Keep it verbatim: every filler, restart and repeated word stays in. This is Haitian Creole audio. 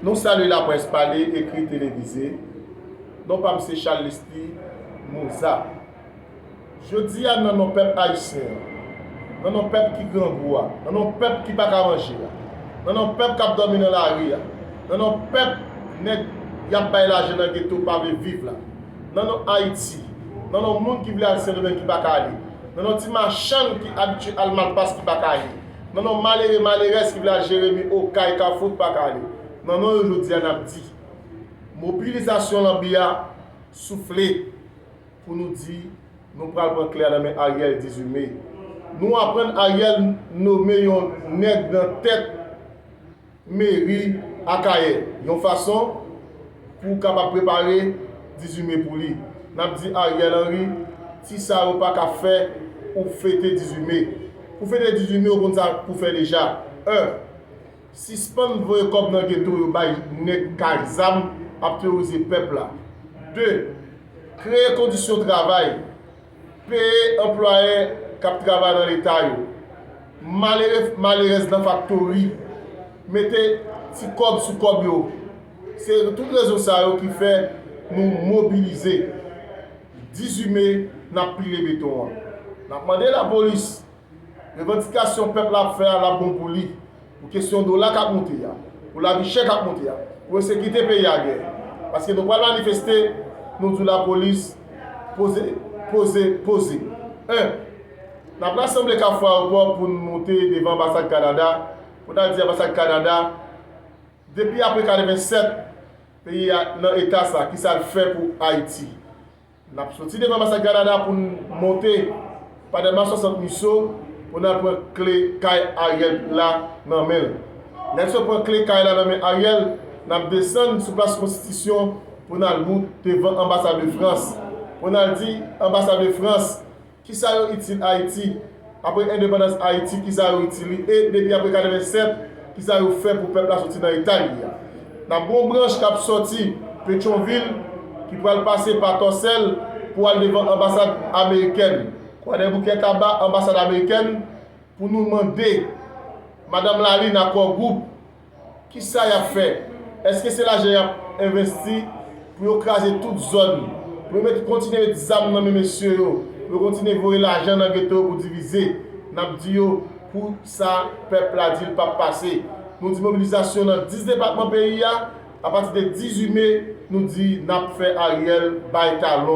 Nou salye laprès pale, ekri, televize. Non pa m se Charles Leslie Moza. Jodi a, nan non pèp ayisyen an, nan non pèp ki grangou a, nan non pèp ki pa ka manje a, nan non pèp k ap dòmi nan lari a, nan non pèp nèg y ap bay lajan nan geto pa vle viv la, nan non Ayiti, nan non moun ki vle al Sendomeng ki pa ka ale, nan non ti machann ki abitye al Malpas ki pa ka ale, nan non malere, malerèz ki vle al Jeremi, Okay, Kafou ki pa ka ale, nan non yo jodi a n ap di, mobilizasyon lanbi a soufle pou nou di nou pral pran kle a nan men Ariel dizuit me. Nou aprann Ariel nome yon nèg nan tèt meri Akayè, yon fason pou kapab prepare dizuit me pou li. N ap di Ariel Henry, ti sa yo pa ka fè ou fete dizuit me. Pou fete dizuit me, ou konn sa pou fè deja. En, sispann voye kòb nan geto yo bay nèg k ak zam ap teworize pèp la. De, kreye kondisyon travay, peye anplwaye k ap travay nan leta yo, malere, malerèz nan faktori, mete ti kòb sou kòb yo. Se tout rezon sa yo ki fè nou mobilize. Dizuit me, n ap pile beton an. N ap mande lapolis, revandikasyon pèp la ap fè a, l ap bon pou li. Pou kesyon dola k ap monte a, pou lavi chè k ap monte a, pou ensekirite peyi a gen. Paske nou pral manifeste, nou di lapolis, poze, poze, poze. En, n ap rasanble Kafou Ayewopò pou n monte devan anbasad Kanada, pou n al di anbasad Kanada, depi apre katrevennsèt, peyi a nan eta sa, kisa l fè pou Ayiti? N ap soti devan anbasad Kanada pou n monte pa Dèlma swasant Miso pou n al pran kle kay Ariel la nan men l. Lè n sot pran kle kay la nan men Ariel, n ap desann sou plas Konstitisyon pou n al bout devan anbasad de Frans. Pou n al di anbasad de Frans, kisa yo itil Ayiti? Apre endepandans Ayiti, kisa yo itil li? E depi apre katrevennsèt, kisa yo fè pou pèp la soti nan eta li a? N ap gen yon branch k ap sòti Petyonvil ki pral pase pa Tòsèl pou al devan anbasad amerikèn. Kwadèboukè Taba, anbasad amerikèn, pou nou mande madanm Lalin ak Core Group, kisa y ap fè? Èske se lajan y ap envesti pou yo kraze tout zòn, pou yo met, kontinye met zam nan men mesye yo, pou yo kontinye voye lajan nan geto yo pou divize? N ap di yo, kou sa pèp la di l p ap pase. Nou di mobilizasyon nan dis depatman peyi a, apati de dizuit me, nou di n ap fè Ariel bay talon.